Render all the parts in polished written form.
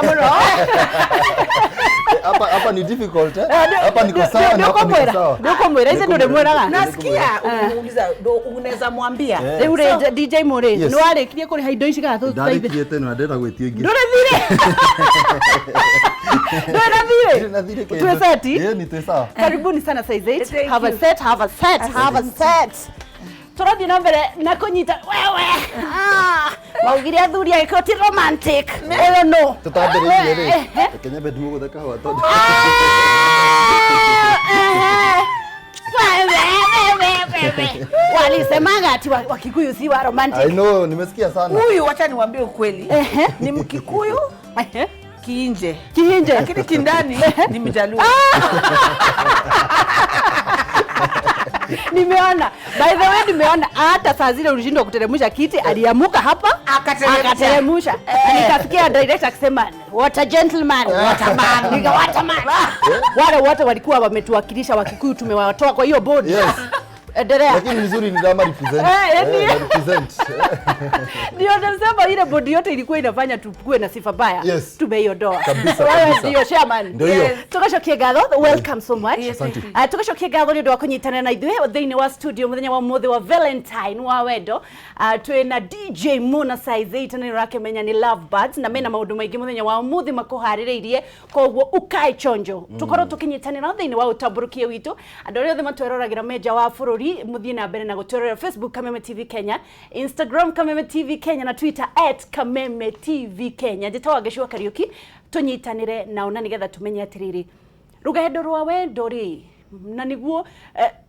Mbeca mũno. Hapa hapa ni difficult, eh? Hapa niko sawa na hapa niko sawa. Ndũkũmwĩra ithe ndũrĩmwĩraga. Nasikia ukimuuliza ndo unaweza mwambia. Rĩu rĩ, DJ Mo rĩ, Yes. nĩ warĩkirie kũrĩha indo ici kana tũteithie? Ndarĩkie tene na ndĩrenda gwĩtio ingĩ. Ndũrĩ thirĩ. Ndũrĩ na thirĩ. Ndirĩ na thirĩ kĩndũ. Twĩ seti? Ĩĩ, ni twĩ sawa. Karibuni sana Size 8. Thank Have a you. set, have a set, have a set. Tũrathiĩ na mbere na kũnyita wewe. Ah, maugire athuri agĩkorwo ti romantic. Ũyũ no. Tũtambĩrĩirie rĩ. Reke nyambe ndimũgũthe kahũa tondũ. Walisemaga ati Wakikuyu si wa I romantic. know, nimesikia sana. Huyu wacha niwaambie ukweli. Ni Mkikuyu kiinje. Kiinje. Lakini kindani ni Mjaluo. Nimeona. By the way, nimeona hata saa zile ulishindwa kuteremsha kiti, aliamuka hapa Akateremsha. akateremsha. Na nikasikia director akisema, "What a gentleman, what a man." Nika, "What a man." Wale wote walikuwa wametuwakilisha Wakikuyu tumewatoa kwa hiyo board. Yes. Endelea. Lakini mzuri ni kama represent. Eh, yani- Eh, na represent. Ndio nasema ile bodi yote ilikuwa inafanya tukue na sifa baya. Yes. Tumeiondoa. Kabisa, Wewe kabisa. ndio chairman. Ndio hiyo. Yes. Tugacokie ngatho, welcome so much. Yes, Asante. Tugacokie ngatho nĩ ũndũ wa kũnyitanĩra na ithuĩ thĩinĩ wa studio mũthenya wa mũthĩ wa Valentine wa wendo. Twĩna DJ Mona Size 8 na nĩ ũrakĩmenya nĩ Love Birds na mena maũndũ maingĩ mũthenya wa ũmũthĩ makũharĩrĩirie, koguo ukae chonjo tũkorwo tũkĩnyitanĩra thĩinĩ wa ũtambũrũkie witũ. Andũ arĩa othe matweroragĩra menja wa bũrũri, mũthiĩ na mbere na gũtwerorera Facebook Kameme TV Kenya, Instagram Kameme TV Kenya na Twitter @KamemeTVKenya. Njĩtagwo Gĩcua Kariũki, tũnyitanĩre nao na nĩgetha tũmenye atĩrĩrĩ, rũgendo rwa wendo rĩ, na niguo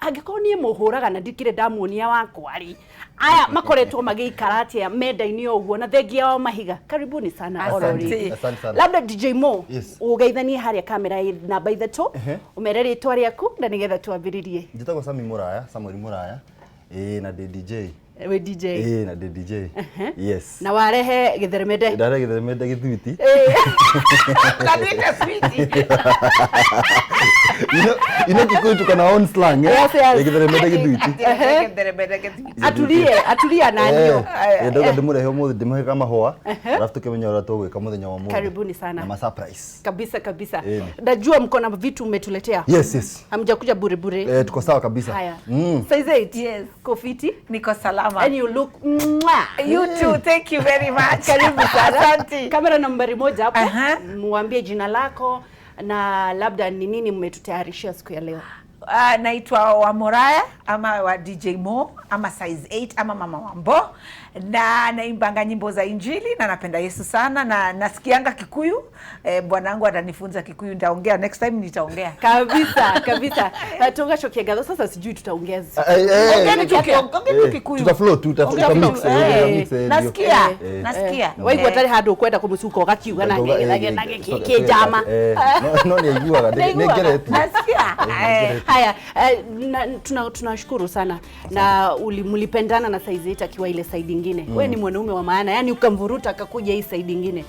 angĩkorwo niĩ mũhũraga na ndikĩrĩ ndamuonia wakwa rĩ, aya makoretwo magĩikara atĩa menda-inĩ o ũguo na thengia wa mahiga. Karibuni sana oro Asante. rĩngĩ. Asante sana. Labda DJ Mo, Yes. ũgeithanie harĩa kamera ĩ namba 3, ũmere rĩtwa rĩaku na nĩgetha twambĩrĩrie. Njĩtagwo Sami Muraya, Samuel Muraya. Ĩĩ, na ndĩ DJ. Wĩ DJ? Ĩĩ, na ndĩ DJ. Yes. Na warehe gĩtheremende. Ndarehe gĩtheremende gĩthwiti. Kanita sweet. You know Kikuyu tuko na own slang, eh? Yes. Ĩ, gĩtheremende gĩthwiti. Atulie, atulia nanio. Eh, ndauga ndĩmũrehe ũmũthĩ ndĩmũhe kamahũa alafu tukĩmenya ũrĩa tũgwĩka mũthenya wa ũmũthĩ. Karibuni sana. Na ma surprise. Kabisa kabisa. Eh. Najua mko na vitu mmetuletea. Yes. Hamjakuja bure bure. Eh, tuko sawa kabisa. Haya. Size 8. Yes. Kofiti. Niko salama. And you look mwah. You too. Thank you very much. Karibu sana. Asante. Kamera nambari 1 hapo. Aha. Muambie jina lako na labda ni nini mmetutayarishia siku ya leo. Naitwa wa Moraya ama wa DJ Mo ama Size 8 ama Mama Wambo, na naimbanga nyimbo za Injili na napenda Yesu sana na nasikianga Kikuyu. Bwanangu atanifunza Kikuyu, nitaongea next time nitaongea. Kabisa kabisa. Tugacokie ngatho sasa, sijui tutaongea. Ongeeni tu ongeni tu Kikuyu. Tutaflow tu, Ongea tutamix, tu, eh. tutamix, ndio. Nasikia, Eh. nasikia. Waigua tarĩ handũ ũkwenda kũmũcuka ũgakiuga na kĩnjama. No nĩ aiguaga, nĩ Nĩaiguaga. ngeretie. Nasikia. Eh, Haya, tunashukuru sana na mlipendana na Size 8 akiwa ile side ingine. Wewe ni mwanaume wa maana, yani ukamvuruta akakuja hii side ingine.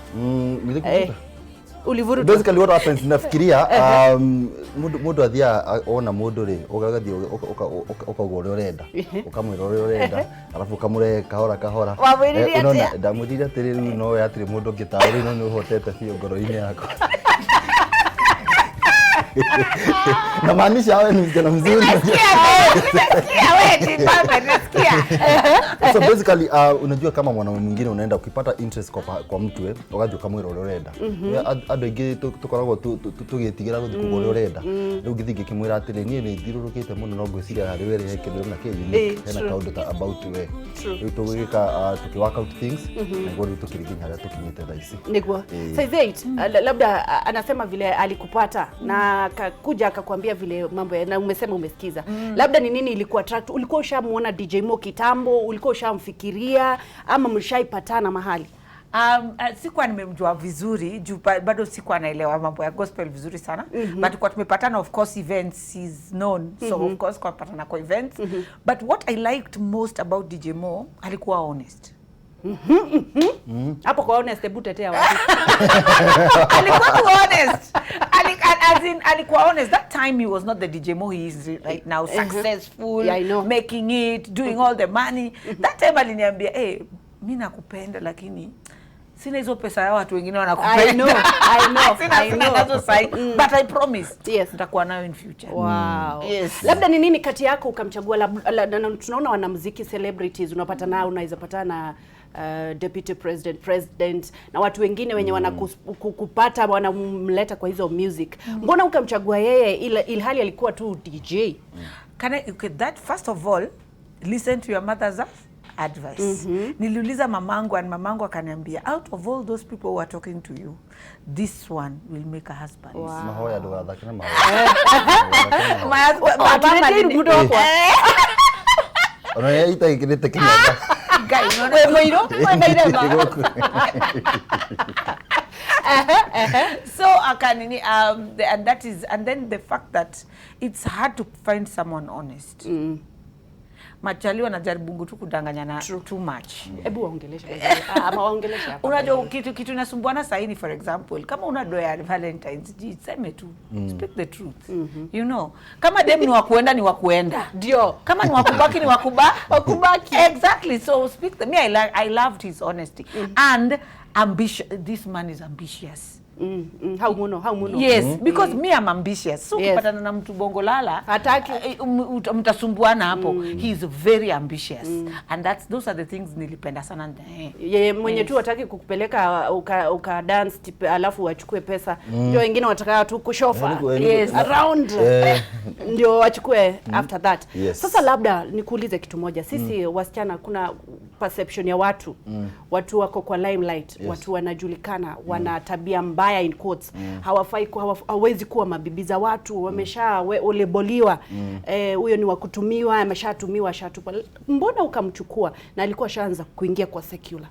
Nilikuvuta. Ulivuruta. Basically what happens, nafikiria mundu athiaga ona mundu ri ugathie ukauga uria urenda, ukamwira uria urenda, alafu ukamũrehe kahora kahora. Wamwĩrire Unaona, atĩa? ndamwĩrire atĩrĩ, rĩu nowe hatirĩ mũndũ ũngĩ tawe, rĩu no nĩ ũhotete biũ ngoro-inĩ yakwa. Namaanisha wewe ni msichana mzuri. Nasikia wewe ni baba, nasikia. So basically, unajua kama mwanaume mwingine unaenda ukipata interest kwa mtu, eh, ugathiĩ ũkamwĩra ũrĩa ũrenda. Andũ aingĩ tũkoragwo tũgĩtigĩra gũthiĩ kuga ũrĩa ũrenda. Rĩu ngĩthiĩ ngĩkĩmwĩra atĩrĩ, niĩ nĩ thiũrũrũkĩte mũno no ngwĩciria harĩ we rĩ he kĩndũ ndĩrona kĩ unique, hena kaũndũ ta about we. Rĩu tũgĩgĩka, tũkĩ work out things nĩguo rĩu tũkĩrĩ nginya harĩa tũkinyĩte thaa ici. Niguo. Size 8, labda anasema vile alikupata na akakuja akakwambia vile mambo na umesema umesikiza. Labda ni nini ilikuwa attract? Ulikuwa ushamuona DJ Mo kitambo, ulikuwa ushamfikiria ama mshaipatana mahali? Sikuwa nimemjua vizuri juu bado sikuwa naelewa mambo ya gospel vizuri sana. But kwa tumepatana, of course, events is known, so of course kwa patana kwa events. But what I liked most about DJ Mo, alikuwa honest. Hapo kwa honest, hebu tetea watu. Alikuwa tu honest. As in, alikuwa honest. That time he was not the DJ Mo he is right now, successful, Yeah, I know. making it, doing all the money. That time aliniambia, "Hey, mi nakupenda lakini Sina hizo pesa ya watu wengine wanakupenda. I know, I know, Sina, I sina know. nazo sahi. But I promise. Yes. Nitakuwa nayo in future. Wow. Yes. Labda ni nini kati yako ukamchagua tunaona wanamuziki celebrities unapata nao, unaweza patana na deputy president, president na watu wengine wenye wanakupata wanamleta kwa hizo music. Mbona ukamchagua yeye ilhali alikuwa tu DJ? Can I, okay, that first of all, listen to your mother's advice. Niliuliza mamangu and mamangu akaniambia, out of all those people who are talking to you, this one will make a husband. Wow. Mahoya ndũgathake na mahoya. My husband, my mama Atuletei alini- mũndũ wakwa. Ona nĩ itaikĩrĩte kĩnyatha. Guy, unaona- We mũirũ, we na irema. So akanini, and that is, and then the fact that it's hard to find someone honest. Machali wanajaribu tu kudanganyana too much. Hebu waongeleshe. Ah, ama waongeleshe hapa. Unajua kitu inasumbuana sahii, for example, kama una doa ya Valentines, jiseme tu, speak the truth. You know, kama dem ni wa kuenda, ni wa kuenda. Ndio. Kama ni wakubaki, ni wakubaki. Exactly. So speak the, me I, like, I loved his honesty and ambition. This man is ambitious. Hau muno, hau muno. Yes, because me, I'm ambitious. So ukipatana na mtu bongo lala, Hataki. Mtasumbuana hapo. He is very ambitious. And that's, those are the things nilipenda sana. Yeye mwenye tu hataki kukupeleka uka dance tip, alafu wachukue pesa. Ndio wengine wataka tu kushofa. Yes. Around. Ndio wachukue after that. Yes. Sasa labda nikuulize kitu moja. Sisi wasichana kuna perception ya watu. Watu wako kwa limelight, watu wanajulikana, wana tabia mbaya in quotes. Hawafai hawezi kuwa mabibi za watu, wamesha oleboliwa. Huyo ni wa kutumiwa, ameshatumiwa, ashatupa. Mbona ukamchukua na alikuwa ashaanza kuingia kwa secular?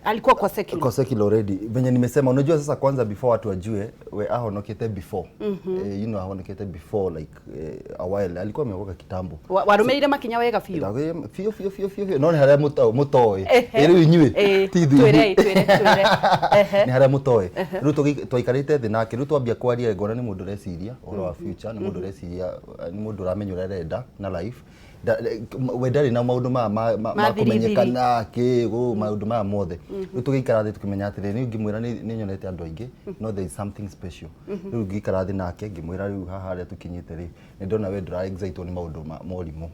Alikuwa kwa secular. Kwa secular already. Venye nimesema, unajua sasa kwanza before watu wajue we ahonokete before. You know, ahonokete before like a while. Alikuwa ameokoka kitambo. Warumeire makinya wega biũ. Fio fio fio fio fio. No nĩ harĩa mũtoĩ. Rĩu inyuĩ ti ithuĩ. Twĩre, twĩre, twĩre. Nĩ harĩa mũtoĩ. Rĩu twaikarĩte thĩ nake, rĩu twambia kwaria, ngona nĩ mũndũ ũreciria ũhoro wa future, nĩ mũndũ ũreciria, nĩ mũndũ ũramenya ũrĩa arenda na life. We ndarĩ na maũndũ maya ma Ma thiri. kũmenyekana kĩ maũndũ maya mothe. Rĩu tũgĩikara thĩ tũkĩmenya atĩrĩrĩ, niĩ ngĩmwĩra nĩ nyonete andũ aingĩ, no there is something special. Rĩu ngĩikara thĩ nake ngĩmwĩra, rĩu haha harĩa tũkinyĩte rĩ, nĩ ndona we ndũra excitwo nĩ maũndũ ma morimũ.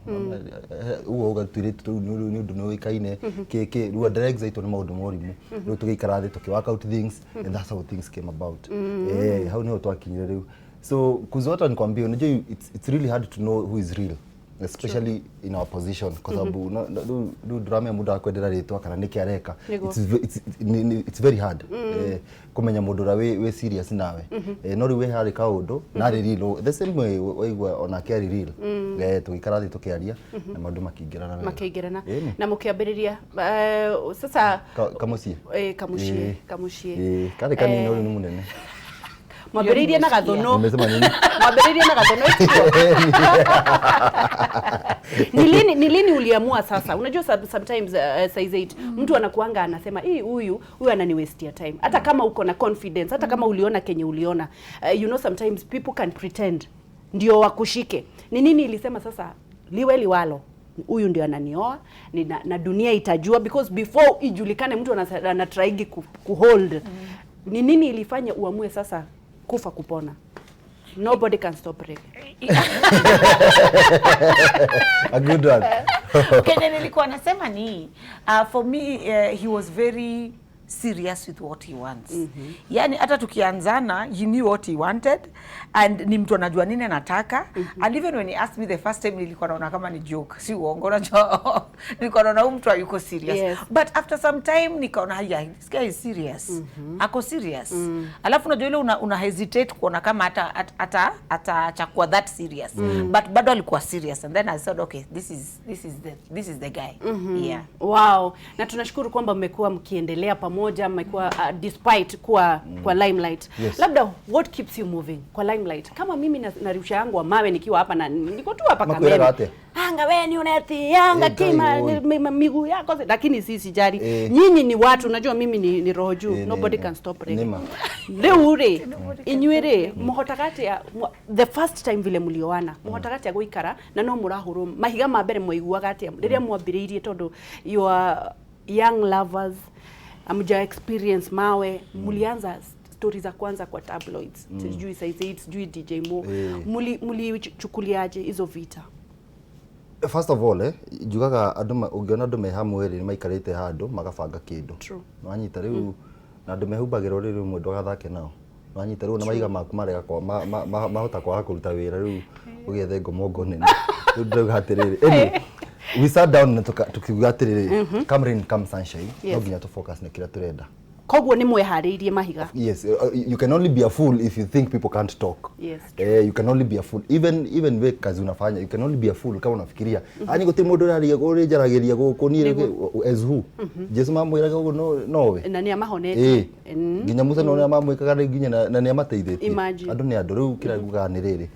Ũguo ũgatuĩrĩte rĩu nĩ ũndũ nĩ ũĩkaine kĩ kĩ, rĩu ndĩra excitwo nĩ maũndũ morimũ. Rĩu tũgĩikara thĩ tũkĩ work out things and that's how things came about. Hau niho twakinyire rĩu. So kuzota nikwambie, unajua it's really hard to know who is real, especially in our position, kwa sababu rĩu ndũramenya mũndũ akwendera rĩtwa kana nĩkĩ areka. Nĩguo. It's very hard kũmenya mũndũ ũrĩa wĩ serious nawe. No rĩu we harĩ kaũndũ na arĩ real the same way waigua onake arĩ real. Tũgĩikara thĩ tũkĩaria na maũndũ makĩingĩrana wega. Makĩingĩrana. Ĩni. Na mũkĩambĩrĩria sasa Kamuciĩ. Kamuciĩ, kamuciĩ. Karĩ kanini no rĩu nĩ mũnene. Mwambĩrĩirie na gathono. Nimesema nini? Mwambĩrĩirie na gathono. Ni lini uliamua sasa? Unajua sometimes size 8 mtu anakuanga anasema, "Hii huyu ananiwastia time." Hata kama uko na confidence, hata kama uliona kenye uliona. You know, sometimes people can pretend ndio wakushike. Ni nini ilisema sasa liwe liwalo? Huyu ndio ananioa na dunia itajua, because before ijulikane mtu anatraigi kuhold. Ni nini ilifanya uamue sasa kufa kupona? Nobody can stop reggae. A good one. Kenye nilikuwa nasema ni, for me, he was very serious with what he wants. Yani hata tukianzana, he knew what he wanted and ni mtu anajua nini anataka. And even when he asked me the first time, nilikuwa naona kama ni joke, si uongo, unajua, nilikuwa naona huyu mtu hayuko serious. But after some time nikaona, haya, this guy is serious, ako serious. Alafu unajua ile una hesitate kuona kama hata ataacha kuwa that serious, but bado alikuwa serious and then I said, "Okay, this is the guy." Yeah. Wow, na tunashukuru kwamba mmekuwa mkiendelea pamoja, mmekuwa despite kuwa kwa limelight. Labda what keeps you moving kwa limelight? Kama mimi na rusha yangu wa mawe nikiwa hapa na niko tu hapa Makwĩraga Kameme. atĩa? Anga we ni unetianga kima Ngai, oi. miguu yako lakini si sijali. Eh. Nyinyi ni watu, unajua mimi ni roho juu. Nobody can stop reggae. Nĩma. Rĩu rĩ, inyuĩ rĩ, mũhotaga atĩa the first time vile mũlioana, mũhotaga atĩa gũikara na no mũrahũrwo mahiga ma mbere? Mwaiguaga atĩa rĩrĩa mwambĩrĩirie, tondũ you are young lovers? Hamja experience mawe, mlianza stori za kwanza kwa tabloids, sijui Size 8, sijui DJ Mo. Mlichukuliaje hizo vita? First of all, njugaga andũ ũngĩona andũ me hamwe rĩ, nĩ maikarĩte handũ magabanga kĩndũ. Nĩwanyita rĩu, na andũ mehumbagĩra ũrĩrĩ ũmwe ndũgathake nao. Nĩwanyita rĩu na maiga maku marega mahota kwaga kũruta wĩra, rĩu ũgĩethe ngomongo nene. Rĩu ndĩrauga atĩrĩrĩ, anyway, we sat down na tukiuga atĩrĩrĩ, come rain, come sunshine, no nginya tũ focus na kĩrĩa tũrenda. Koguo nĩ mweharĩirie mahiga. Yes, you can only be a fool if you think people can't talk. You can only be a fool. Even we kazi unafanya, you can only be a fool kama unafikiria, ani gũtirĩ mũndũ ũraria ũrĩnjaragĩria gũkũ niĩ as who? Jesu mamwĩraga ũguo nowe. Na nĩ amahonetie. Nginya Musa nĩ mamwĩkaga rĩu nginya na nĩ amateithĩtie. Imagine. Andũ nĩ andũ, rĩu kĩrĩa ngugaga nĩ rĩrĩ,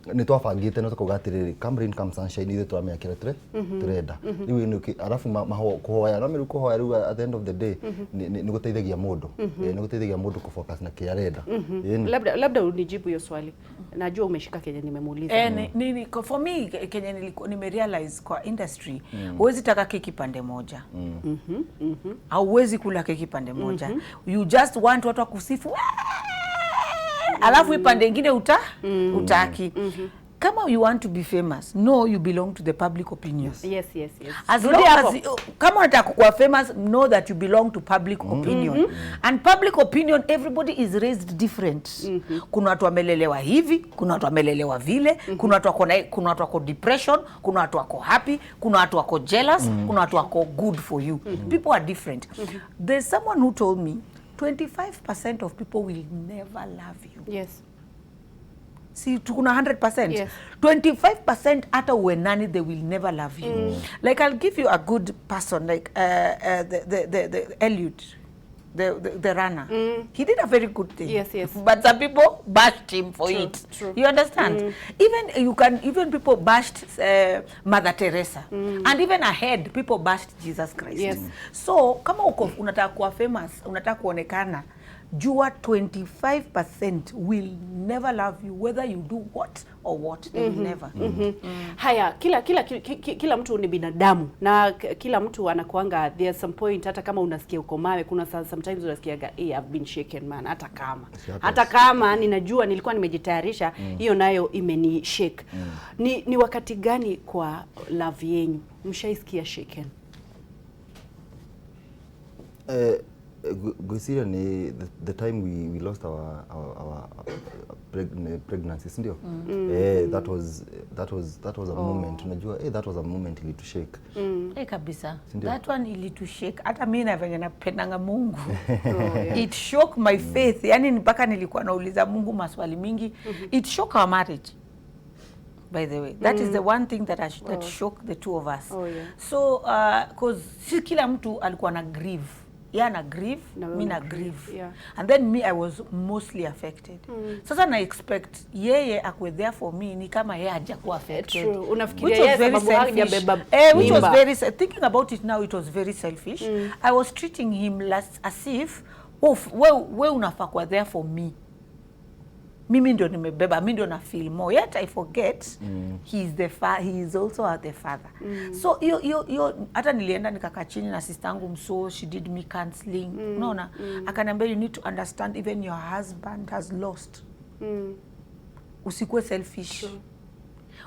nĩ twabangĩte na tũkauga atĩrĩrĩ, come rain, come sunshine, ithuĩ tũramenya kĩrĩa tũrenda. Rĩu arabu kũhoya, no rĩu kũhoya rĩu at the end of the day nĩ gũteithagia mũndũ. Nĩ gũteithagia mũndũ kũfocus na kĩrĩa arenda. Ĩni. Labda unijibu hiyo swali, najua umeshika kenye nimemuuliza. For me, kenye nimerealize kwa industry, huwezi taka keki pande moja. Hauwezi kula keki pande moja. You just want watu wakusifu, alafu hii pande ingine utaki. Kama you want to be famous, no, you belong to the public opinion. As Rudi long hapo. as kama unataka kuwa famous, know that you belong to public opinion. And public opinion, everybody is raised different. Kuna watu wamelelewa hivi, kuna watu wamelelewa vile, kuna watu wako depression, kuna watu wako happy, kuna watu wako jealous, kuna watu wako good for you. People are different. There's someone who told me 25% of people will never love you. Si kuna 100%? 25%, hata uwe nani, they will never love you. Like, I'll give you a good person like the Eliud, the runner. He did a very good thing, but some people bashed him for it. True. You understand? Even you can even people bashed Mother Teresa, and even ahead people bashed Jesus Christ. So kama uko unataka kuwa famous, unataka kuonekana, jua 25% will never love you, whether you do what or what, they will never. Haya, kila mtu ni binadamu na kila mtu anakuanga, there's some point, hata kama unasikia uko mawe, kuna sometimes unasikiaga, "Hey, I've been shaken, man," hata kama It happens. Hata kama ninajua nilikuwa nimejitayarisha, hiyo nayo imeni shake. Ni wakati gani kwa love yenyu mshaisikia shaken? Ngwĩciria nĩ the time we lost our pregnancy, si ndio? That was a moment, unajua, that was a moment ilitushake. Kabisa. Sindio? That one ilitushake. Hata mi na venye napendanga Mungu, it shook my faith, yani mpaka nilikuwa nauliza Mungu maswali mingi. It shook our marriage, by the way. That is the one thing that shook the two of us. So 'cause si kila mtu alikuwa na grieve. Ye ana grieve, Na wewe mi una na grieve. And then me, I was mostly affected. Sasa na expect yeye akuwe there for me, ni kama yeye hajakuwa affected. True. Unafikiria Which was yeye very sababu selfish. hajabeba Which was mimba. very thinking about it now, it was very selfish. I was treating him as if we unafaa kuwa there for me, mimi ndio nimebeba, mi ndio na feel more. Yet I forget he is also the father. So hiyo hiyo hiyo, hata nilienda nikakaa chini na sister yangu mso, she did me counseling, unaona? Akaniambia, "You need to understand, even your husband has lost. Usikuwe selfish.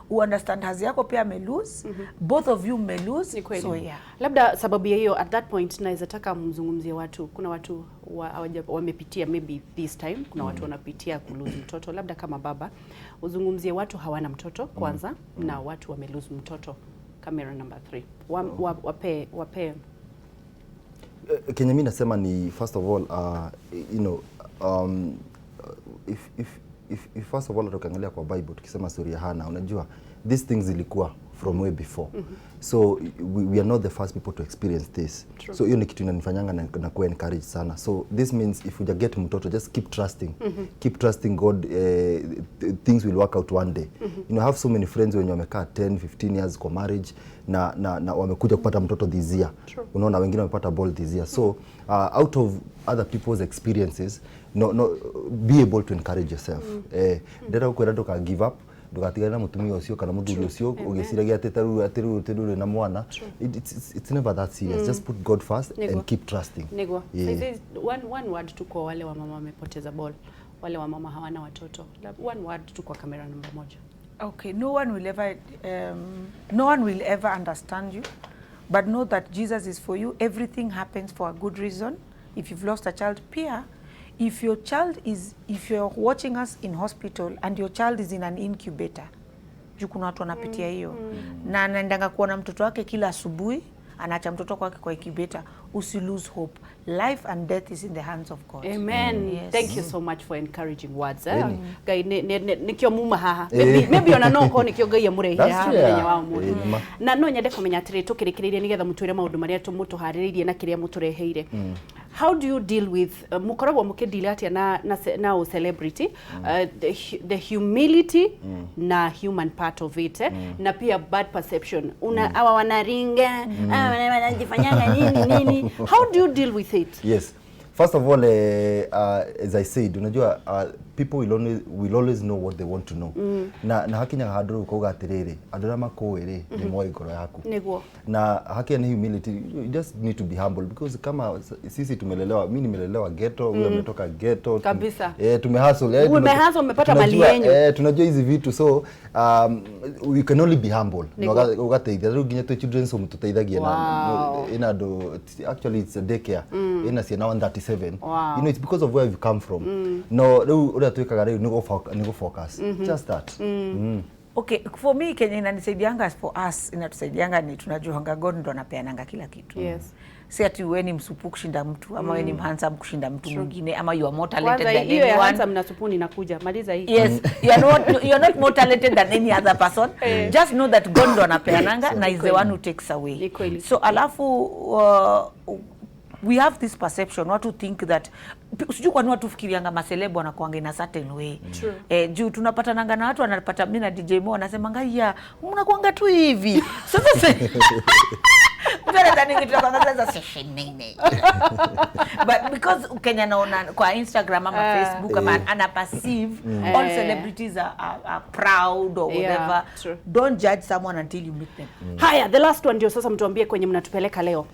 Uunderstand hubby yako pia amelose. Both of you mmelose." Ni kweli. So yeah. Labda sababu ya hiyo, at that point naweza taka mzungumzie watu. Kuna watu wamepitia maybe this time, kuna watu wanapitia kulose mtoto. Labda kama baba uzungumzie watu hawana mtoto kwanza na watu wamelose mtoto. Camera number 3. Wape Kenye mi nasema ni, first of all, if first of all tukiangalia kwa Bible, tukisema story ya Hana, unajua these things zilikuwa from way before. So we are not the first people to experience this. True. So hiyo ni kitu inanifanyanga na kuwa encourage sana. So this means if you get mtoto, just keep trusting, keep trusting God. Things will work out one day. I have so many friends wenye wamekaa 10 15 years kwa marriage na wamekuja kupata mtoto this year. True. Unaona wengine wamepata ball this year. So out of other people's experiences, no, be able to encourage yourself. Ndĩrenda gũkwĩra ndũka give up. Ndugatigane na mutumia ucio kana muthuri ucio ugiciragia ati taru ati riu ati nduri na mwana. It's never that serious. Just put God first Niguo. And keep trusting. Niguo. Yeah. Saizi, one word tu kwa wale wamama wamepoteza ball, wale wamama hawana watoto. One word tu kwa kamera namba moja. Okay, no one will ever understand you, but know that Jesus is for you. Everything happens for a good reason. If you've lost a child, pia, if your child is, if you're watching us in hospital and your child is in an incubator, juu kuna watu wanapitia hiyo na anaendanga kuona mtoto wake kila asubuhi, anaacha mtoto kwake kwa incubator, usi lose hope. Life and death is in the hands of God. Amen. Yes. Thank you so much for encouraging words. Eh? Really? Ngai nikio muma haha. Eh. Maybe ona no ko nikio Ngai amurehire That's haha true. muthenya wa umuthi. Eh, nĩma. Na no nyende kumenya atĩrĩ, tũkĩrĩkĩrĩria nĩgetha mũtwĩre maũndũ marĩa mũtũharĩrĩirie na kĩrĩa mũtũreheire. How do you deal with mũkoragwo mũkĩdeal atĩa na o celebrity, the humility na human part of it, eh? Na pia bad perception, una awa wanaringa, awa wanajifanyanga nini nini, how do you deal with it? Yes. First of all, as I said, unajua people will always know what they want to know. Na hakinyaga handũ rĩu ukauga atĩrĩrĩ, andũ arĩa makũĩ rĩ nĩ moĩ ngoro yaku. Na haki ni humility. You just need to be humble because kama sisi tumelelewa, mi nimelelewa ghetto, huyu ametoka ghetto. Kabisa. Tumehustle, Umehustle, umepata mali yenyu. Tunajua hizi vitu, so we can only be humble. Na Niguo. Ugateithia rĩu nginya twĩ children's home tuteithagia na ina andũ, actually it's a daycare ina ciana 137. It's because of where you come from. No rĩu ũrĩa twĩkaga rĩu nĩ gũ focus, just that. Okay, for me, Kenya inanisaidianga, for us inatusaidianga ni tunajuanga God ndo anapeananga kila kitu. Si ati wewe ni msupu kushinda mtu ama wewe ni mhandsome kushinda mtu mwingine ama you are more talented Kwanza than hiyo ya anyone. handsome na supuni inakuja. Maliza hii. Yes, you are not more talented than any other person. Just know that God ndo anapeananga na is the one who takes away. Ni kweli. So alafu we have this perception, watu think that, sijui kwani watu fikirianga maselebu wanakuanga in a certain way. True. Juu tunapatananga na watu wanapata mi na DJ Mo wanasemanga, ya mnakuanga tu hivi sasa mtu anadhani kitu ya kwanza sasa seshenene, but because Kenya naona kwa Instagram ama Facebook ama ana perceive all celebrities are proud or whatever. True. Don't judge someone until you meet them. Haya, the last one ndio sasa mtuambie kwenye mnatupeleka leo.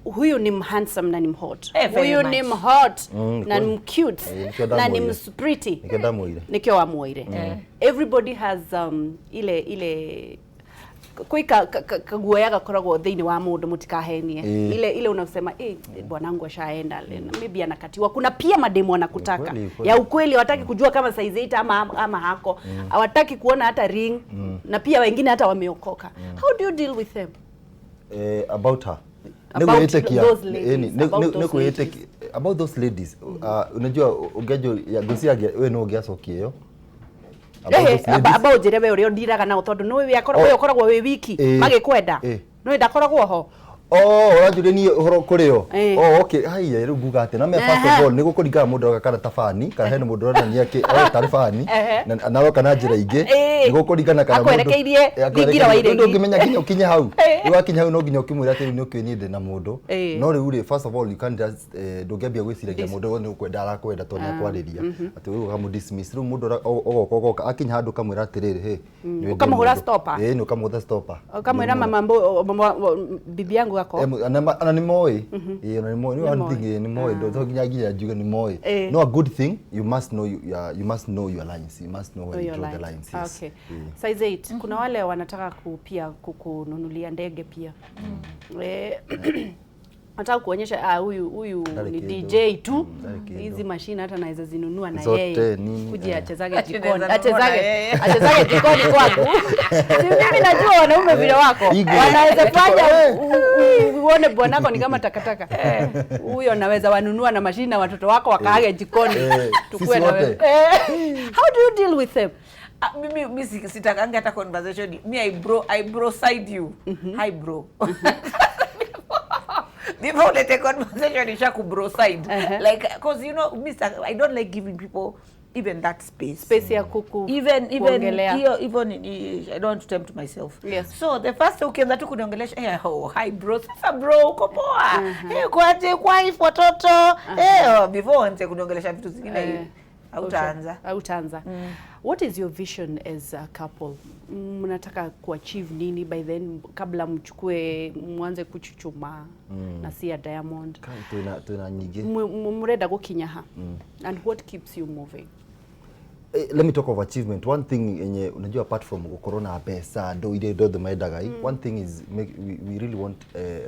Huyu ni mhandsome na ni mhot. Very Huyu much. ni mhot na ni Kweli. mcute Nikio na ni Ndamwire. mspriti. Nikio Ndamwire. Nikio wamwire. Everybody has ile kwĩ kaguoya gakoragwo thĩinĩ wa mũndũ, mũtikahenie. Ile unasema, bwanangu ashaenda, maybe anakatiwa. Kuna pia mademu wanakutaka Kweli, kweli. ya ukweli, hawataki kujua kama size 8 ama hako, hawataki kuona hata ring, na pia wengine hata wameokoka. How do you deal with them? About her? About Nĩgwĩtĩkia. those ladies, about those Nĩgwĩtĩkia about those ladies. Unajua ũngĩanjũria ngwĩciragia we no ũngĩacokia ĩyo about those ladies. Aba ũnjĩre we ũrĩa ũndiraga nao, tondũ nĩ Oh. we ũkoragwo wĩ wiki magĩkwenda. Nĩ ndakoragwo ho. Oh, ũranjũria niĩ ũhoro kũrĩ o? Oh, okay. Haiya, rĩu nguga atĩ na me first of all nĩ gũkũringana mũndũ aroka kana ta fani, kana hena mũndũ ũronania kĩ oĩ tarĩ fani na na aroka na njĩra ingĩ. Nĩ gũkũringana kana mũndũ Akwerekeirie thingira wa akwerekeirie. iregi. Ndũ ndũngĩmenya nginya ũkinye hau. Rĩu wakinya hau no nginya ũkĩmwĩra atĩ rĩu nĩ ũkĩũĩ niĩ ndĩ na mũndũ. No rĩu rĩ, first of all, you can't just ndũngĩambia gwĩciragia mũndũ wothe nĩ gũkwenda arakwenda tondũ nĩ akwarĩria atĩ rĩu ũkamũ dismiss. Rĩu mũndũ ũgoka ũgoka akinya handũ ũkamwĩra atĩrĩrĩ, hey, nĩ wendie Ũkamũhũra mũndũ. stopper. Ĩĩ, nĩ ũkamũhũra stopper. Ũkamwĩra Nĩ mama bibi yangu ako. Ona nĩ moĩ. Ĩĩ, ona nĩ moĩ. Nĩ one Nĩ thing, nĩ moĩ. To nginya njuge nĩ moĩ. No, a good thing, you must know your lines. You must know where you Your draw the lines. lines. Yes. Okay. Size 8, kuna wale wanataka pia kukununulia ndege pia. Nataka kuonyesha, huyu Ndari ni kĩndũ. DJ tu. Ndari kĩndũ. Hizi mashine hata naweza zinunua na Zote, yeye. nini, Kuja achezage Ati jikoni. naweza nunua na Achezage yeye. achezage jikoni kwangu. Si mimi najua wanaume vile wako. Igo. Wanaweza fanya uone bwanako ni kama takataka. Huyo naweza wanunua na mashine na watoto wako wakaage jikoni. Tukue Sisi na wote. wewe. How do you deal with them? Ah, mimi mi sitakangi hata conversation. Me, I bro side you. Hi bro. Before ulete conversation isha ku bro side. Like, 'cause you know me, I don't like giving people even that space. Space ya kuku Even kuongelea. hiyo, even I don't want to tempt myself. So the first ukianza tu kuniongelesha, oh, hi bro, sasa bro, uko poa? Eh, kwaje wife, watoto? Oh, before uanze kuniongelesha vitu zingine, Hautaanza. Hautaanza. What is your vision as a couple? Mnataka kuachieve nini by then kabla mchukue mwanze kuchuchuma na si ya Diamond? Kai, twina nyingĩ. Murenda gukinya ha? And what keeps you moving? Let me talk of achievement. One thing yenye unajua, apart from gukorwo na mbeca, ndo iria indo othe mendaga, one thing is we really want,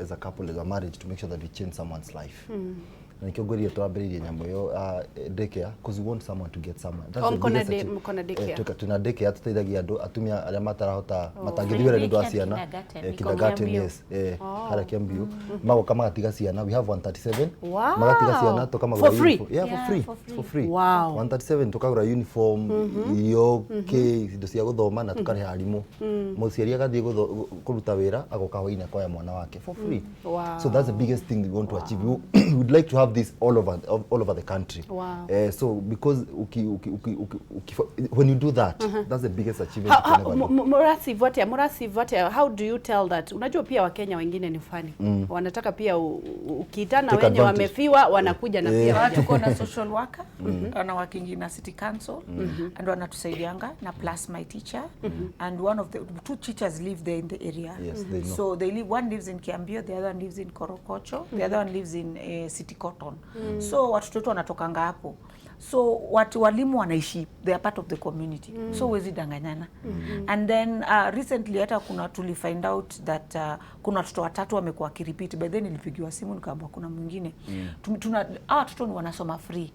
as a couple, as a marriage, to make sure that we change someone's life. Na nikio ngwĩrire twambĩrĩirie nyamũ ĩyo, daycare, because we want someone to get somewhere. That's Oh, the mko na biggest achievement. mko na daycare? Twina daycare, tũteithagia andũ atumia arĩa matarahota, matangĩthiĩ wĩra nĩ ũndũ wa Daycare ciana. kindergarten, iko Kindergarten. Kiambiu. Yes, harĩa Kiambiu magoka magatiga ciana. We have 137. Wow. Magatiga ciana, tukamagũra For free? uniform. Yeah, for Yeah, free. for free. For free. Wow. 137, tukagũra uniform, irio, kĩ indo cia gũthoma, na tukarĩha arimũ. Mũciari agathiĩ kũruta wĩra, agoka hwainĩ akoya mwana wake for free. Wow. So that's the biggest thing we want to achieve. We would like to have this all over the country. Wow. So because uki, uki, uki, uki, uki, when you do that, that's the biggest achievement you can ever do. Murasivu atia? Murasivu atia? How do you tell that? Unajua pia Wakenya wengine ni funny. Wanataka pia ukiitana Take wenye advantage. wamefiwa wanakuja na pia waja. Tuko na social worker ana working in a city council and wanatusaidianga, na plus my teacher and one of the two teachers live there in the area. Yes, they know. So they live, one lives in Kiambio, the other one lives in Korokocho, the other one lives in City Cotton. So watoto wetu wanatokanga hapo, so watu walimu wanaishi, they are part of the community, so huwezi danganyana. And then recently hata kuna tuli find out that kuna watoto watatu wamekuwa wakirepeat. By then nilipigiwa simu nikaambiwa kuna mwingine. Tuna hawa watoto ni wanasoma free,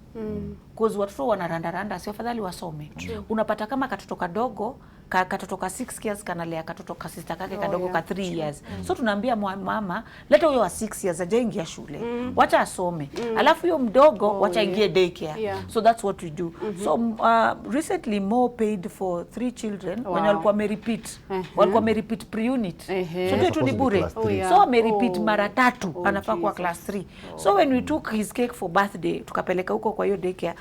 cause watoto wanarandaranda, si afadhali wasome? Unapata kama katoto kadogo katoto ka 6 years kanalea katoto ka sister kake kadogo ka 3 years. So tunaambia mama, leta huyo wa 6 years, ajaingia shule, wacha asome, alafu huyo mdogo wacha ingie daycare. So that's what we do. So recently Mo paid for three children wenye walikuwa wamerepeat, walikuwa wamerepeat pre-unit. So hiyo tu ni Supposed to be bure. class Oh, three. yeah. So amerepeat Oh. mara tatu, Oh, anafaa kuwa Jesus. class 3. So when we took his cake for birthday, tukapeleka huko kwa hiyo daycare,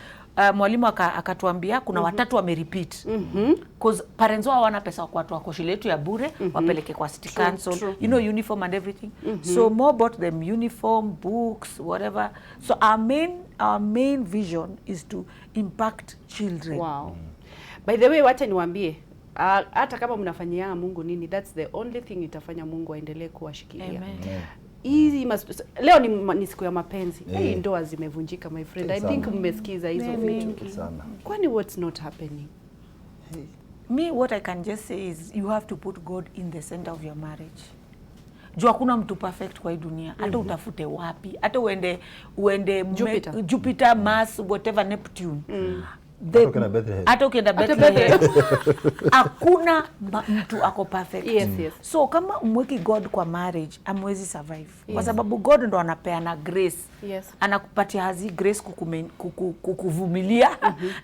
mwalimu akatuambia kuna watatu wamerepeat, cause parents wao hawana pesa wa kuwatoa kwa shule yetu ya bure wapeleke kwa city council, true. uniform and everything. So Mo bought them uniform, books, whatever. So our main vision is to impact children. Wow. By the way, wacha niwaambie, hata kama mnafanyia Mungu nini, that's the only thing itafanya Mungu aendelee kuwashikilia. Amen. Hizi leo ni siku ya mapenzi. Eh. Hii ndoa zimevunjika, my friend. I Sana. think mmesikiza hizo vitu. Sana. Kwani what's not happening? Me, what I can just say is you have to put God in the center of your marriage, juu hakuna mtu perfect kwa hii dunia. Hata utafute wapi, hata uende Jupiter. Jupiter, Mars, whatever, Neptune. Hata ukienda Bethlehem. Hata ukienda Hata Bethlehem, hakuna mtu ako perfect. Yes. So kama umweki God kwa marriage, amwezi survive, kwa sababu God ndo anapeana grace. Anakupatia hazi grace kukuvumilia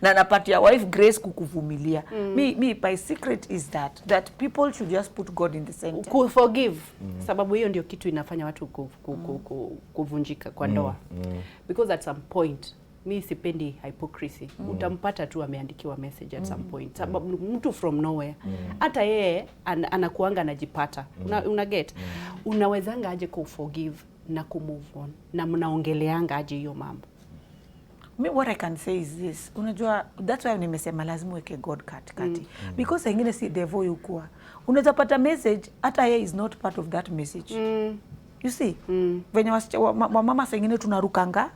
na anapatia wife grace kukuvumilia. Me, my secret is that people should just put God in the center. Ku forgive, sababu hiyo ndio kitu inafanya watu kuvunjika kwa ndoa, because at some point, mi sipendi hypocrisy. Utampata tu ameandikiwa message at some point, sababu mtu from nowhere, hata yeye anakuanga anajipata. Una get? Unawezanga aje ku forgive na ku move on, na mnaongeleanga aje hiyo mambo? Me, what I can say is this: unajua, that's why nimesema lazima uweke God katikati, because saa ingine si devil yukua, unaweza pata message hata yeye is not part of that message. You see venye wamama saa ingine tunarukanga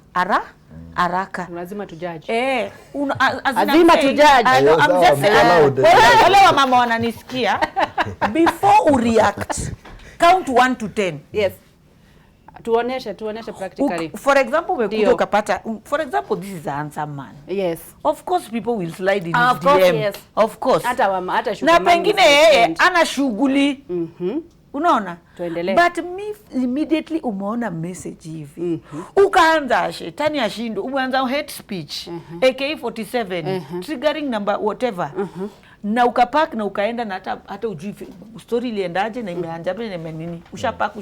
haraka. Lazima tujudge. Eh, as in I'm Lazima saying- tujudge. I know, I'm Sawa, just saying, allowed. wale wamama wananisikia, before ureact, count 1 to 10. Yes, tuoneshe practically. For example, umekuja ukapata, for example, this is a handsome man. Of course people will slide in Of his course, DM. yes. Of course. Hata sugar Na mummies pengine yeye trend. ana shughuli, unaona? Tuendelee. But me, immediately umeona message hivi, ukaanza, shetani ashindo, umeanza hate speech, AK47, triggering number, whatever, na ukapark na ukaenda, na hata ujui story iliendaje na imeanjaje na imenini, ushapark,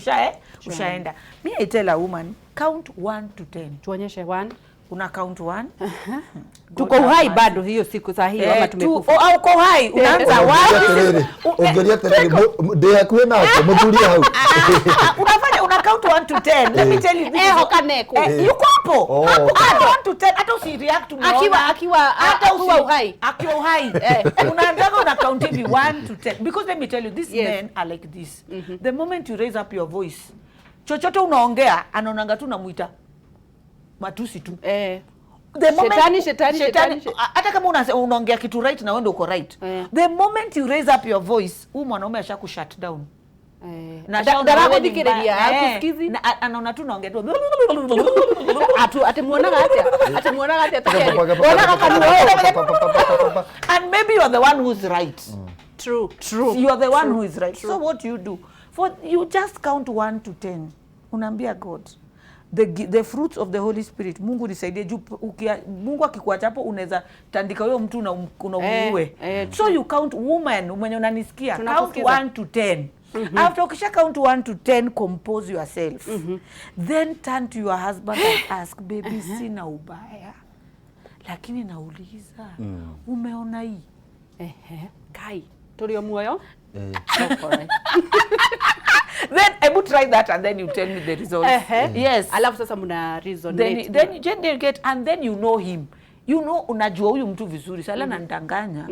ushaenda. Me, I tell a woman, count 1 to 10. Tuonyeshe one. Una count one. Tuko uhai bado hiyo siku saa hiyo ama tumekufa? Oh, au uko hai, unaanza one. Ũngĩũria atĩrĩrĩ, ndĩ hakuhĩ nake mũthuri hau. Ah, unafanya, una count 1 to 10. Let me tell you this Eho kaneko. Yuko Hapo. Oh. Hapo hata 1 to 10, hata usireact umeona. Akiwa Hata uhai. Akiwa uhai. Unaanzaga una count hivi 1 to 10, because let me tell you, these men are like this. The moment you raise up your voice, chochote unaongea anaonanga tu namuita matusi tu. The moment, Shetani, shetani, shetani, hata kama unaongea kitu right na wewe ndio uko right, the moment you raise up your voice, huyu mwanaume ashaku shut down. Na ashaona wewe ni Ndaraguthikĩrĩria, mbaya. akusikizi. Na anaona tu naongea tu. Atu atimuonaga atia? Atimuonaga atia takerio? Wonaga kanua ũũ. And maybe you are the one who's right. True, true. You are the one who is right. So what you do, for you just count 1 to 10. Unaambia God, the fruits of the Holy Spirit, Mungu nisaidie juu Mungu akikuacha hapo unaweza tandika huyo mtu na unamuue. So you count, woman mwenye unanisikia, count Tunakusikiza. 1 to 10. After ukisha count 1 to 10, compose yourself. Then turn to your husband and ask, baby, sina ubaya, lakini nauliza, umeona hii? Ehe. Kai, tũrĩ o muoyo? Then ebu try that and then you tell me the results. Yes. Alafu sasa mna resonate. Then you get, and then you know him. You know, unajua huyu mtu vizuri. Sala ananidanganya.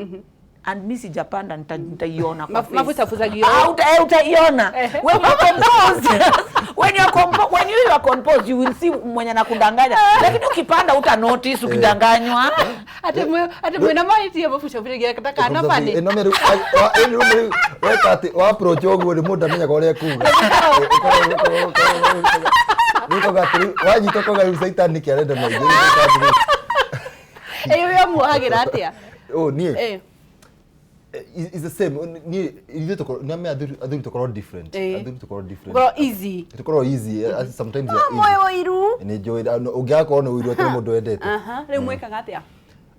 And mi sijapanda, nitaiona kwa face. Mabucabuzagio. Ah, utaiona. When you are composed, when you are composed, you will see mwenye anakudanganya. Lakini ukipanda uta notice ukidanganywa. Ati mwina mahĩtia mabucabũcagia kana bani. Ĩno mĩrũ weka atĩ wa approach ũguo nĩ mũndũ amenyaga ũrĩa ekuga. Rĩu atĩ wanyita ũkauga rĩu caitani nĩkĩ arenda maingĩ. Ĩyo yamuohagĩra atĩa? Oh, niĩ is the same. Niĩ ithuĩ tũkorwo nĩ ame athuri tũkorwo different. Athuri tũkorwo different. Ũkorwo easy. Tũkorwo easy, sometimes you are easy. Moyo ũiru. Nĩ njũĩ ũngĩaga korwo nĩ ũiru atĩ mũndũ wendete. Aha, rĩu mwĩkaga atĩa?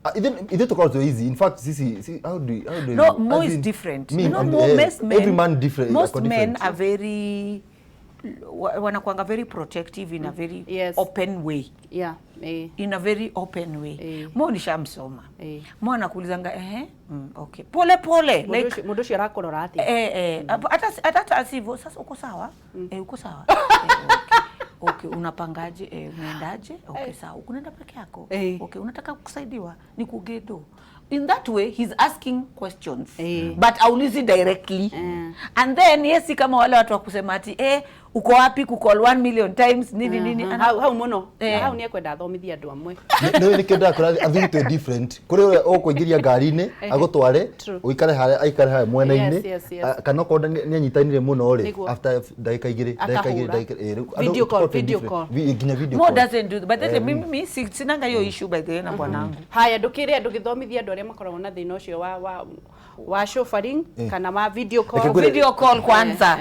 Ithuĩ tũkorwo tũ easy. In fact, sisi how do No, Mo as is in, different. Me, You know, I'm- Mo, most men, every man different. Most ako men different. are very wanakuanga very protective in a very open way. Yeah. In a very open way. Mo nishamsoma. Mo anakuulizanga, ehe, okay. Pole pole Mũndũ like ũcio arakorora atĩa? Hata sivyo sasa uko sawa? Uko sawa? Okay. Okay, unapangaje? Unaendaje? Okay, sawa. Unaenda peke yako? Okay, unataka kusaidiwa? Nikugedo. In that way he's asking questions. But aulizi directly. And then yes, si kama wale watu wa kusema ati uko wapi ku call 1 million times nini nini. Hau muno. Hau ni ekwenda athomithie andũ amwe. Nĩ nĩkĩo ndakora athuri twĩ different. Kũrĩ ũrĩa ũkũingĩria ngari-inĩ agũtware ũikare harĩa aikare harĩa mwena-inĩ. Kana okorwo nĩ anyitanire mũno rĩ, after ndagĩka igĩrĩ, ndagĩka igĩrĩ, Akahũra. ndagĩka rĩu andũ Video call, tũkorwo twĩ video different. call. Nginya video Mo call. doesn't do, but then mimi sinanga hiyo issue by the way na bwanangu. Haya, ndũkĩre andũ gĩthomithie andũ arĩa makoragwo na thĩna ũcio wa chauffeuring kana wa video call. Reke ngwĩre- Video call kwanza.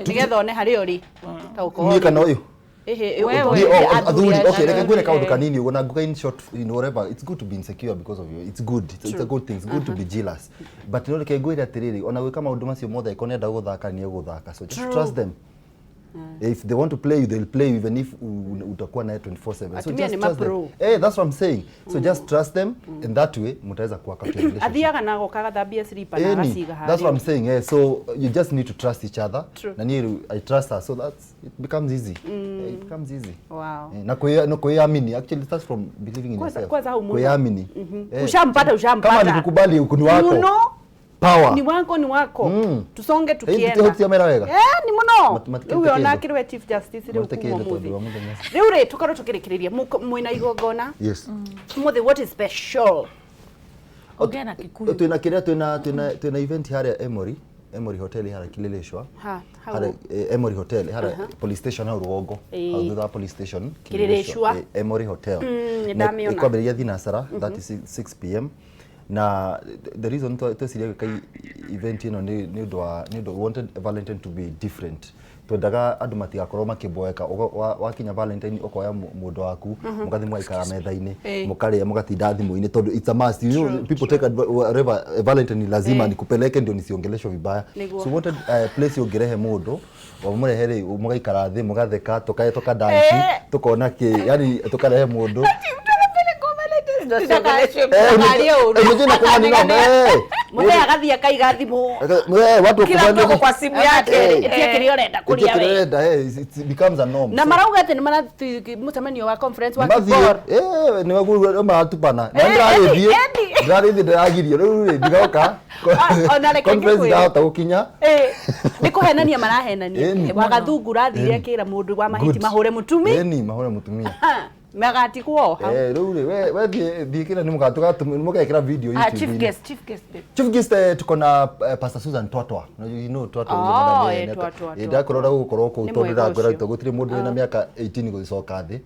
Nĩgetha one harĩa ũrĩ. Ta ũkorwo Niĩ kana ũyũ? Ĩhĩ, Wewe. ũthomithie Niĩ, oh, athuri athuri, acio. okay, reke ngwĩre kaũndũ kanini ũguo na nguga in short, in whatever, it's good to be insecure because of you. It's good. It's a good thing. It's good to be jealous. But no reke ngwĩre atĩrĩrĩ, ona gwĩka maũndũ macio mothe angĩkorwo nĩenda gũthaka nĩ egũthaka. So just trust them. If they want to play you, they'll play you even if utakuwa naye 24/7. So Atumia just ni trust them. mapro. That's what I'm saying. So just trust them, and that way mutaweza kuwork out your relationship. Athiaga na agoka agathambia slipper na Any. agaciga harĩa. That's what I'm saying. So you just need to trust each other. True. Na niĩ I trust her, so that's it becomes easy. It becomes easy. Wow. Na kuiamini actually starts from believing in yourself. Kwanza hau muno. Kuiamini. Ushampata, ushampata. Kama nikukubali ni wako. You know, Power. ni wako ni wako. Tusonge tukienda. Hĩndĩ wega. Ni muno. Matikĩrĩte Rĩu ona kĩndũ. akĩrĩ we Chief Justice rĩu Matikĩrĩte kuma tondũ ũmũthĩ. wa mũthenya. Rĩu rĩ tũkorwo tũkĩrĩkĩrĩria mwĩna igongona. Yes. Ũmũthĩ what is special? Ongea na Kikuyu. Twina kĩrĩa twina event harĩa Emory Hotel harĩa Kileleshwa. Ha, hau. Harĩa Emory Hotel harĩa police station hau rũgongo. Hau thutha wa police station Kileleshwa. Emory Hotel. Nĩ Na ndamĩona. ĩkwambĩrĩria thinasara, that is 6 p.m. Na the reason tweciria gwĩka event ĩno nĩ ũndũ wa nĩ ũndũ we wanted Valentine to be different. Twendaga andũ matigakorwo makĩboeka. Wakinya Valentine ũkoya mũndũ waku mũgathiĩ mũgaikara metha-inĩ, mũkarĩa, mũgatinda thimũ-inĩ tondũ it's a must. You know, people take whatever Valentine ni lazima nikupeleke ndio nisiongeleshwe vibaya. Nĩguo. So we wanted place ũngĩrehe mũndũ wamũrehe rĩ, mũgaikara thĩ, mũgatheka, tũkae tũkadanci, tũkona kĩ, yani tũkarehe mũndũ. Ndakarie ũru. Unajua inakuwa ni noma, eh. Mũthee agathiĩ akaiga thimũ. Watu Kila mtu ako kwa simu yake. Etia kĩrĩa ũrenda kũrĩa we. Ũrenda, it becomes a norm. Na So, marauga atĩ nĩ marathiĩ mũcemanio wa conference wa mathiĩ, Kibor. Nĩ maratupana. Na Eh, ndĩrarĩthiĩ, Eddie, Eddie. ndĩrarĩthiĩ ndĩragirio rĩu rĩ ndiroka. Ona reke Conference ngĩkwĩre. ndahota gũkinya. Nĩ kũhenania marahenania. Ĩni. Wagathungu ũrathire akĩra mũndũ wa mahiti Good. mahũre mũtumi. Ĩni, mahũre mũtumia. Ha, magatigwo o hau. Rĩu rĩ we thiĩ kĩrĩa nĩ mũgekĩra video Ah, chief YouTube-inĩ. guest, chief guest, babe. Chief guest, tuko na Pastor Susan Twatwa. You know Twatwa. Oh, Yule madam, Twatwa, Twatwa. Ndakorwo ũrĩa gũgũkorwo kũu Nĩ tondũ mwega ndĩrakwĩra ũcio. tondũ gũtirĩ mũndũ wĩna mĩaka 18 gũgĩcoka thĩ.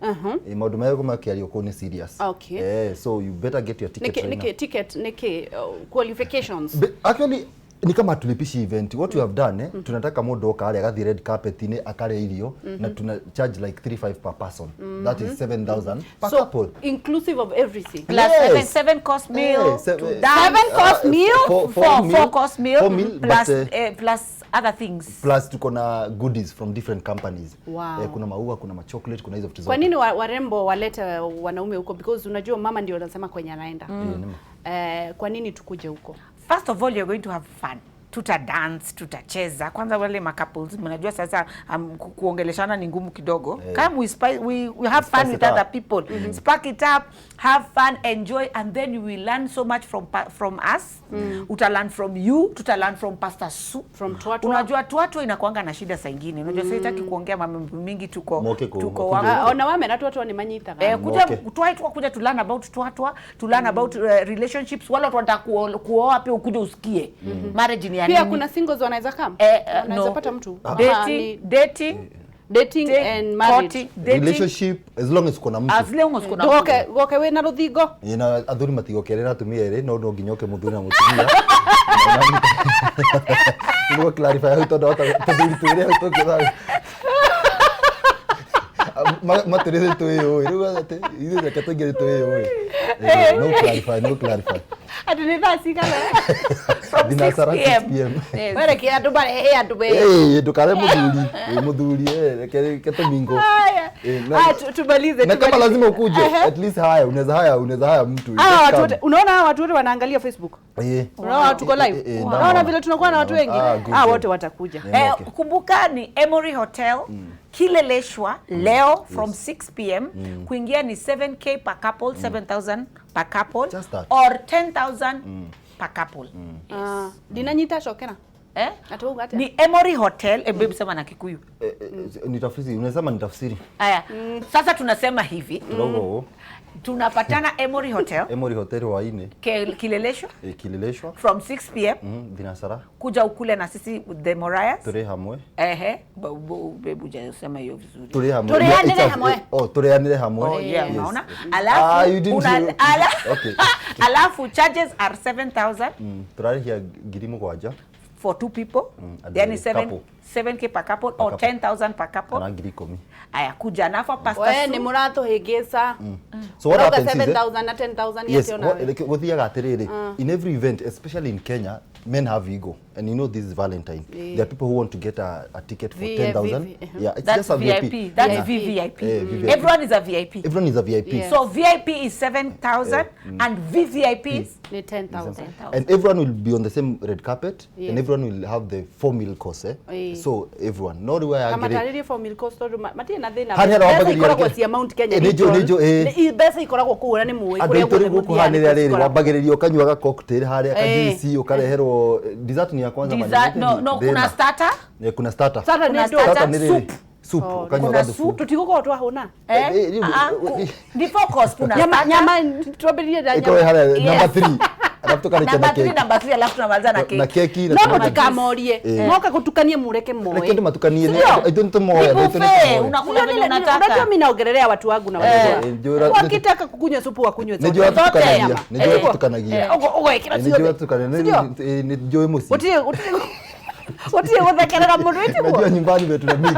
Maũndũ marĩa makĩario kũu nĩ serious. Okay. So you better get your ticket Nĩkĩ right now. nĩkĩ ticket nĩkĩ qualifications? But actually ni kama tulipishi event what we have done, tunataka mũndũ oka harĩa agathiĩ red carpet-inĩ akarĩa irio na tuna charge like 35 per person, that is 7000 per So couple. inclusive of everything. Plus Yes. seven course meal. To dance. Seven course meal? Four, four course meal. Four meal, plus, but, plus other things. Plus tuko na goodies from different companies. Wow. Kuna maua, kuna machocolate, kuna hizo vitu Kwa zote. nini warembo walete wanaume huko? Because unajua mama ndio anasema kwenye anaenda. Kwa nini tukuje huko? First of all, you're going to have fun. Tuta dance, tutacheza. Kwanza wale macouples, mnajua sasa kuongeleshana ni ngumu kidogo. Come we have Spice fun with it up. other people. Spark it up, have fun, enjoy, and then you will learn so much from us. Uta learn from you, tuta learn from Pastor Sue. From Twatwa. Unajua Twatwa inakuanga na shida saa ingine. Unajua sasa sitaki kuongea mambo mingi, tuko Moke tuko wakuje. wako. Ona wamera Twatwa nĩ manyitaga. Kuja Okay. twatwa, kuja to learn about twatwa, to learn about relationships. Wala watu wanataka kuoa pia ukuje usikie marriage ni ya Pia nini. kuna singles wanaweza kama wanaweza No. pata mtu. Ama Dating, ni dating, dating and marriage. courting, dating, Relationship, as long as kuna mtu. As long as kuna mtu. Goke goke wĩna rũthingo. Ina athuri matigokerera atumia erĩ, no no nginya oke mũthuri na mũtumia. Nĩguo clarify hau tondũ hota tũthuri twĩrĩ hau tũngĩtha matũrĩte twĩyũĩ rĩu atĩ ithuĩ reke tũingĩre twĩyũĩ. No clarify, no clarify. Atĩ nĩ thaa cigana? From Thinacara 6 6 p.m. p.m. Yes. Wereke andũ marehe andũ we. Ndũkare mũthuri, mũthuri, reke tũmingo. Haya. Ah, tumalize. Na kama tumalize. lazima ukuje, Ehe. at least haya unaweza haya unaweza haya mtu. Hawa Just watu come. wote unaona hawa watu wote wanaangalia Facebook. Unaona watu tuko live. Unaona Naona. vile tunakuwa na watu wengi. Ah, good, Ah, good. wote watakuja. Yeah. Okay. Kumbuka ni Emory Hotel, Kileleshwa leo from 6 p.m. Kuingia ni 7K per couple, 7000 per couple Just that. or 10,000 per couple. Ah, ndinanyita cokera. Eh? Ati wauga atĩa? Ni Emory Hotel, babe sema na Kikuyu. Ni tafsiri, unasema ni tafsiri. Aya. Sasa tunasema hivi, Turauga ũũ, tunapatana Emory Hotel, Emory Hotel hwainĩ, Kileleshwa Kileleshwa, from 6 p.m. Thinasara, Kuja ukule na sisi the Morayas. tũrĩ hamwe. Ehe, babe hujasema hiyo vizuri. Tũrĩ hamwe. Tũrĩanĩre Yeah, it's a- hamwe. Oh, tũrĩanĩre hamwe. Oh, yeah, Yes. unaona? Ah, Alafu you didn't Okay. alafu charges are 7000 Tũrarĩhia 7,000 for two people. And Yani the couple. 7K per couple or couple. 10,000 per couple. Kana 10,000. Aya, kuja nafa Pastor We Sue. nĩ mũratũhĩngĩca. So what Ũrauga happens is, 7,000 na 10,000 yes, yatĩ onawe. like, gũthiaga atĩrĩrĩ, in every event, especially in Kenya, men have ego, and you know this is Valentine. There are people who want to get a ticket for 10,000. Yeah, it's That's just a VIP. VIP. That's Yeah. VVIP. VVIP. Everyone is a VIP. Everyone is a VIP. Yeah. So VIP is 7,000 and VVIP is Nĩ 10,000. 10,000. And everyone will be on the same red carpet, Yes. and everyone will have the four meal course. Eh? Eh. So everyone, no rĩu Kama aya tarĩrie for meal cost tondũ matirĩ na thĩna. Harĩa Mbeca wambagĩrĩria ikoragwo rĩngĩ- cia Mount Kenya Eh, nĩnjũĩ, Region. nĩnjũĩ, eh. Mbeca ikoragwo kũu na nĩ mũĩ andũ kũrĩa aitũ rĩu guothe gũkũ mũthiaga hanĩrĩa nĩkuo rĩrĩ cikoragwo. wambagĩrĩria ũkanyuaga cocktail harĩa Eh. kajuici ũkareherwo dessert ni ya kwanza Dessert, maneno, no, no, kuna thĩna. starter. Kuna starter. Starter Kuna nĩ ndũ? starter, Starter nĩ rĩrĩ, soup. soup Oh, ũkanyua kuna gathubu. soup. Tũtigũkorwo twahũna. Eh? Ni four course kuna Nyama starter. nyama twambĩrĩrie na Ĩkorwo nyama. harĩa Yes. number 3 alafu tũkarĩkia na Number three, keki. number three, alafu tunamaliza na Na keki. keki na No tũmaji. mũtikamorie. Moka gũtukanie mũreke moe. Reke ndĩmatukanie Sindio? ithuĩ nĩtũmoe, Ni andũ aitũ buffet, nĩtũmoe. unakula venye Unajua unataka. mimi naongelelea watu wangu na wajua. Njũra- Wakitaka kukunywa supu wakunywe zote. Nĩnjũĩ Zote. atukanagia, nĩnjũĩ Eh. atukanagia. Ũgwĩkĩra Nĩnjũĩ ciothe. atukanagia, Sindio? nĩnjũĩ mũciĩ. Gũtirĩ gũtirĩ Gũtirĩ gũthekerera mũndũ ĩtiguo. Najua nyumbani vile tuna mix.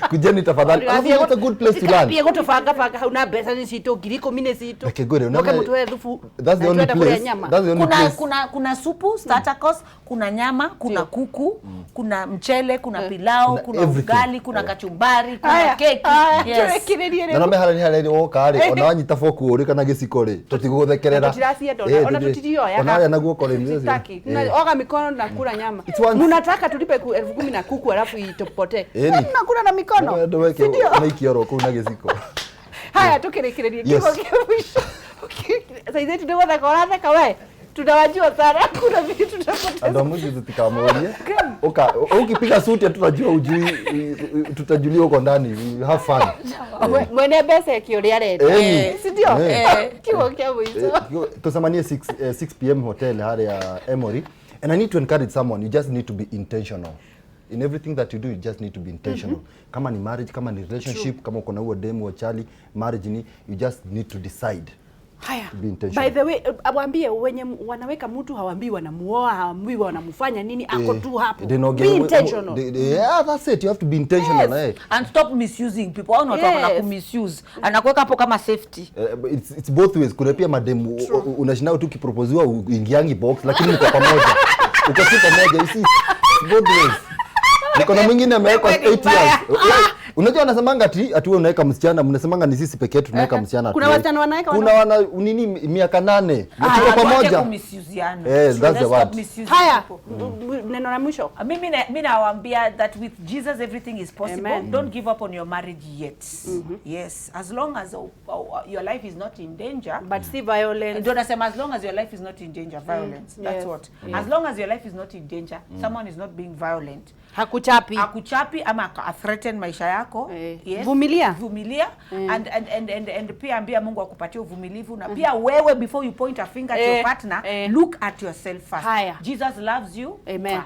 Kujeni tafadhali. Alafu it's a good place to learn. Thiĩ gũtũbanga banga hau na mbeca nĩ citũ 10,000 nĩ citũ. Reke ngwĩre, Mũke unaona- mũtũhe thubu. That's the na only twenda kũrĩa place. nyama. That's the only Kuna, place. kuna supu starter course, kuna nyama, kuna kuku, kuna mchele, kuna pilau, Kuna kuna everything. ugali, kuna kachumbari, kuna Haya, keki. haya, Yes. tũrĩkĩrĩrie Na rĩu. no mehara nĩ harĩa woka rĩ, ona wanyita boku ũrĩ kana gĩciko rĩ, tũtigũgũthekerera. Tũtiracienda Eh, ona tũtirĩ- tũtirioyaga. Ona harĩa na guoko rĩ, nĩ- Sitaki. Eh. Na oga mikono na kula nyama. It's once- Mnataka tulipe 10,000 na kuku alafu itupotee. Ĩni. Mnakula na mikono. No, ndũweke Si ndio? ũnaikia oro kũu na gĩciko. Haya tukĩrĩkĩrĩrie Yes. kiugo kĩa mũico. Saizi tũtigũtheka ũratheka we. Tunawajua sana kuna vitu tunapoteza. Andũ a mũciĩ tũtikamũrie. Ũka ukipiga suti tutajua ujui tutajulia huko ndani. We have fun. Mwene mbeca eke ũrĩa arenda. Ĩni. Si ndio? Eh. Kiugo kĩa mũico. Tucemanie 6 p.m. hotel harĩa Emory. And I need to encourage someone, you just need to be intentional. In everything that you do, you just need to be intentional. Kama ni marriage, kama ni relationship, kama uko na huo demu wa chali, marriage ni you just need to decide. Haya. To be intentional. By the way, waambie wenye wanaweka mtu hawaambii wanamuoa, hawaambii wanamfanya nini, ako tu hapo. Be intentional. Yeah, that's it. You have to be intentional. Yes. Eh. And stop misusing people. Hao ni watu wako na Yes. kumisuse. Anakuweka hapo kama safety. But it's both ways. Kuna pia mademu unashinda tu ukiproposiwa uingiangi box lakini mko pamoja. Uko tu pamoja. You see, it's both ways. Niko na mwingine amewekwa Wewe ni 8 years. Unajua wanasemanga ati wewe unaweka msichana, mnasemanga ni sisi pekee yetu tunaweka msichana. Kuna wasichana wanaweka Kuna wana nini miaka 8. Tuko Tuache pamoja. kumisusiana. Eh, that's Let's the stop word. misusing Haya, people. neno la mwisho. Mimi mi nawaambia that with Jesus everything is possible. Amen. Don't give up on your marriage yet. Yes, as long as your life is not in danger. But si violence. Ndio nasema as long as your life is not in danger, violence. That's Yes. what. As long as your life is not in danger, someone is not being violent. Hakuchapi. Akuchapi ama athreaten maisha yako. Eh. Yes. Vumilia. Vumilia and pia ambia Mungu akupatie uvumilivu na pia wewe before you point a finger at Eh, your partner, eh. look at yourself first. Haya. Jesus loves you. Amen. Ah.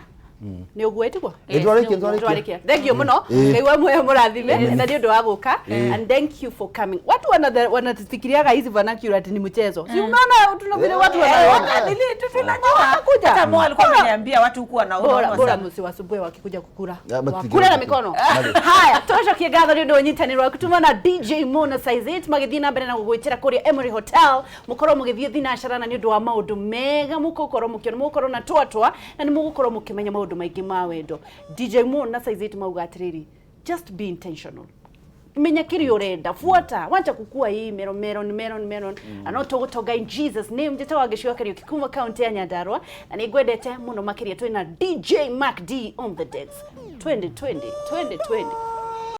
Nĩ ũguo ĩtiguo? Eh, twarĩkia, twarĩkia. Twarĩkia. Thank you mũno. Eh. Ngai wa muoyo mũrathime na nĩ ũndũ wa gũka and thank you for coming. Watu wanatufikiriaga hizi vernacular ati ni mchezo. Si unaona tunavile watu wana Tunajua. Hata Mo alikuwa ameniambia watu huku wanaona bora bora sana. msiwasumbue wakikuja kukura Ya, but wakure na mikono. Haya, tũcokie ngatho nĩ ũndũ wa ũnyitanĩri waku tuma na DJ Mo na Size 8 magĩthiĩ na mbere na gũgwĩtĩra kũrĩa Emory Hotel mũkorwo mũgĩthiĩ thinacara na nĩ ũndũ wa maũndũ mega mũgũkorwo mũkĩona mũgũkorwo na twatwa na nĩ mũgũkorwo mũkĩmenya maũndũ maingĩ ma wendo. DJ Mo na Size 8 mauga atĩrĩrĩ, just be intentional, menya kĩrĩa ũrenda, fuata wacha kukua hii mero meron meron meron mm. Ano tũgũtonga in Jesus name. Njĩtagwo Gĩcigo Kariũki kuma kaunti ya Nyandarua na nĩ ngwendete mũno makĩria. Twĩna DJ Mark D on the decks 2020 2020.